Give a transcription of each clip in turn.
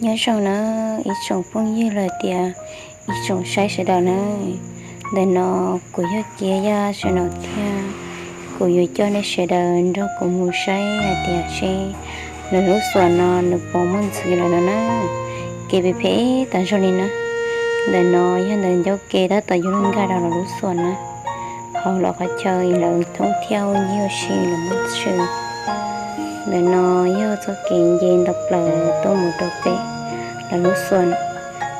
Nyob zoo na ib tsoom phooj ywg los tias ib tsoom saib sawv daws na. Ntawm no kuv yog Kiab Yaj Sab Nom thiab kuv yuav coj nej sawv daws nrog kuv mus saib hais tias seb lawv lub xuas no nws puas muaj ntxhw lawm no na. Kev phem phem tas zog li na. Ntawm no yog ntawm ncauj ke tab tom yuav luag nkag rau lawv lub xuas na. Hauv lawv qhov chaw lawv thoob thiab ua ncig ua si lawv muaj ntxhw. Ntawm no yog txoj kev nce ntawm plaws tuaj mus rau pem lawv lub xuas.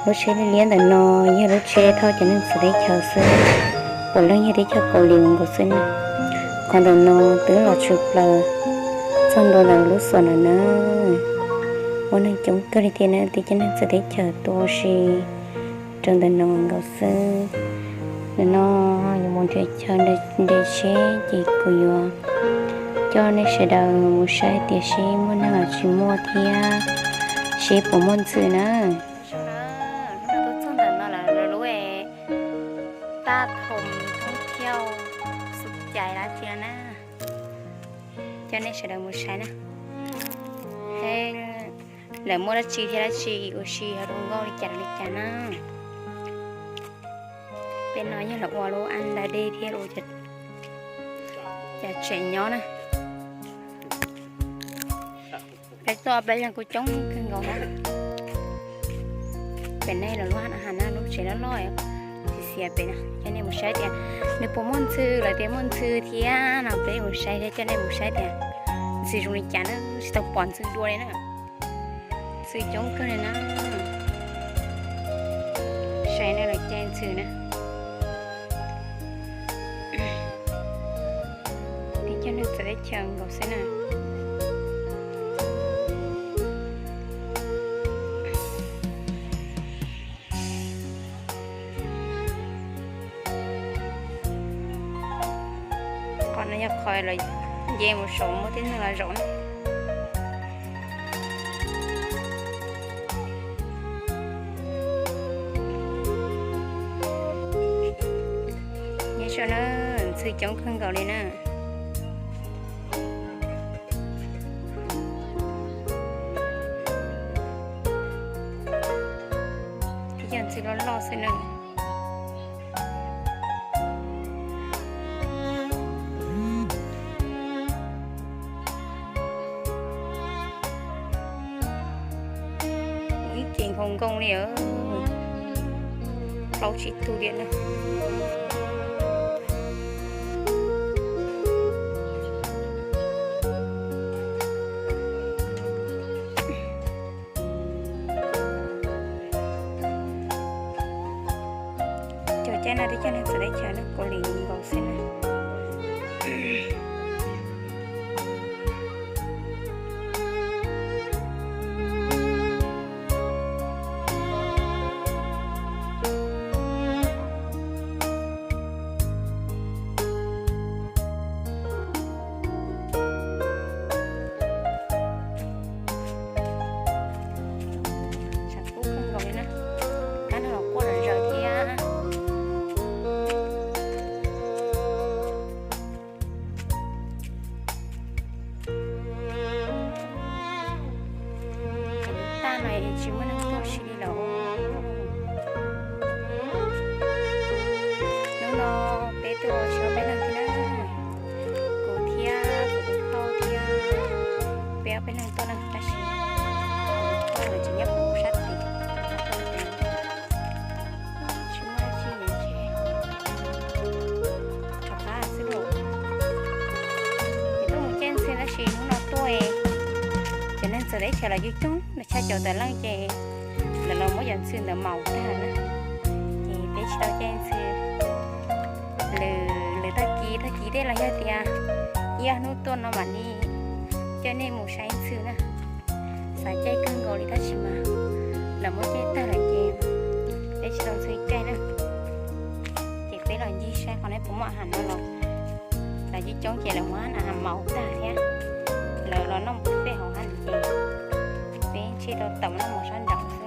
Lub tsheb liab liab ntawm no yog lub tsheb thauj cov neeg txawv teb chaws xwb, puav leej yog teb chaws Kaus Lim nkaus xwb na. Qhov ntawm no twb los tshwm plaws txog ntua ntawm lub xuas no na. Muaj neeg coob kawg li thiab na, tib cov neeg txawv teb chaws tuaj ua si rau ntawm no nkaus xwb. Ntawm no yuav mus nrhiav chaw nres tsheb ces kuv yuav coj nej sawv daws mus saib tias seb muaj neeg los tsis muaj thiab seb puas muaj ntxhw na. Tuaj txog ntawm no lawv lub Taj Thom thoob thiab xub cai dab tsi na. Coj nej sawv daws mus saib na. Lawv muaj dab tsi thiab dab tsi ua si ho zoo nkauj li cas li cas na. Peb no yog lawv ua lub an da dej thiab ua cov tsev nyob na. Peb tuaj peb leeg kuj coob kawg nkaus na. Pem nej lawv lub hab na, lub tsev loj loj xiav xiav pem na, coj nej mus saib tias nws puas muaj ntxhw, lawv tias muaj ntxhw thiab no, peb mus saib thiab coj nej mus saib tias ntxhw zoo li cas na, tsis tau pom ntxhw dua li na. Ntxhw coob kawg li na. Saib na, lawv caij ntxhw na. Peb coj neeg txawv teb chaws nkaus xwb na. Qhov no yog qhov lawv nce mus saum muaj tib neeg los zaum na. Nyob zoo na, ntxhw coob kawg nkaus li na. Tib cov ntxhw loj loj xwb na. Ib ce nkaus nkoos li, plaub tsib tug diam na. Cov caij no twb coj neeg txawv teb chaws nyob Kaus Lim nkaus xwb na. Tshav kub kawg nkaus li na, kab no los quaj zom zaws thiab. Lub tag no tsis muaj neeg tuaj si li lawm. Hnub no peb tuaj tsis ob peb leeg thiab na, kuv thiab kuv tus phauj thiab peb ob peb leeg tuaj na, tab sis tuaj lawm tsis nyob puag sab tid. Tsis muaj dab tsi ntshe rov qab xwb lauj. Ces tuaj mus caij ntxhw tab sis hnub no tuaj cov neeg txawv teb chaws los coob coob, tshaj cov tawm leej ces lawv los muab cov ntxhw ntawd maus tag na, ces peb tsis tau caij ntxhw. Lwm, lwm tag kis, tag kis tej los yog tias ib ob hnub tuaj no mam li coj nej mus saib ntxhw na. Xav caij kawg nkaus li tab sis mas lawv muab caij tag lawm ces peb tsis tau ntxhw caij na. Ces peb los ncig saib qhov nej puas muaj a has no los, lawv coob coob ces lawv muab a has maus tag thiab, lawv los noj pem hauv hab ces peb ntshe tau tawm noj mus sab nraud.